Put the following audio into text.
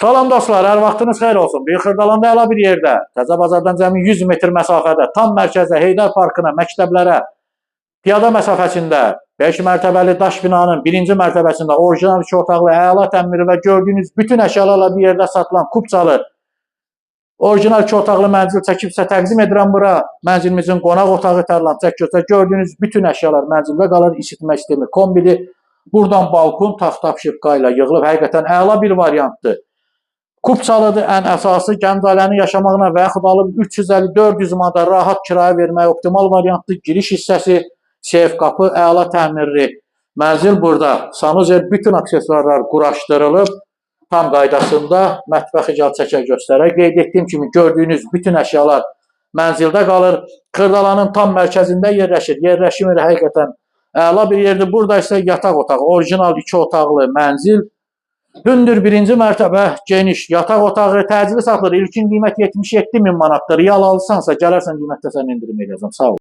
Salam dostlar, hər vaxtınız xeyir olsun. Böyük Xırdalanda əla bir yerdə, Təzə Bazardan cəmi 100 metr məsafədə, tam mərkəzdə, Heydər Parkına, məktəblərə, piyada məsafəsində 5 mərtəbəli daş binanın birinci mərtəbəsində orijinal 2 otaqlı, əla təmiri və gördüyünüz bütün əşyalarla bir yerdə satılan kupçalı orijinal 2 otaqlı mənzil çəkib sizə təqdim edirəm bura. Mənzilimizin qonaq otağı tərlan çək götür. Gördüyünüz bütün əşyalar mənzildə qalır. İsitmə sistemi, kombili, buradan balkon taxta apşivka ilə yığılıb. Həqiqətən əla bir variantdır. Kupçalıdır ən əsası gənc ailənin yaşamağına və yaxud alıb 350-400 manata rahat kirayə verməyə optimal variantdır. Giriş hissəsi, seyf qapı, əla təmirli. Mənzil burada. Sanuzel bütün aksesuarlar quraşdırılıb. Tam qaydasında mətbəxi gəl çəkək göstərək. Qeyd etdiyim kimi gördüyünüz bütün əşyalar mənzildə qalır. Xırdalanın tam mərkəzində yerləşir. Yerləşim yeri həqiqətən əla bir yerdir. Burada isə yataq otağı, orijinal 2 otaqlı mənzil. Hündür birinci mərtəbə, geniş yataq otağı təcili satılır. İlkin qiymət 77 min manatdır. Real alsansa gələrsən qiymətdə sən endirim eləyəcəm. Sağ ol.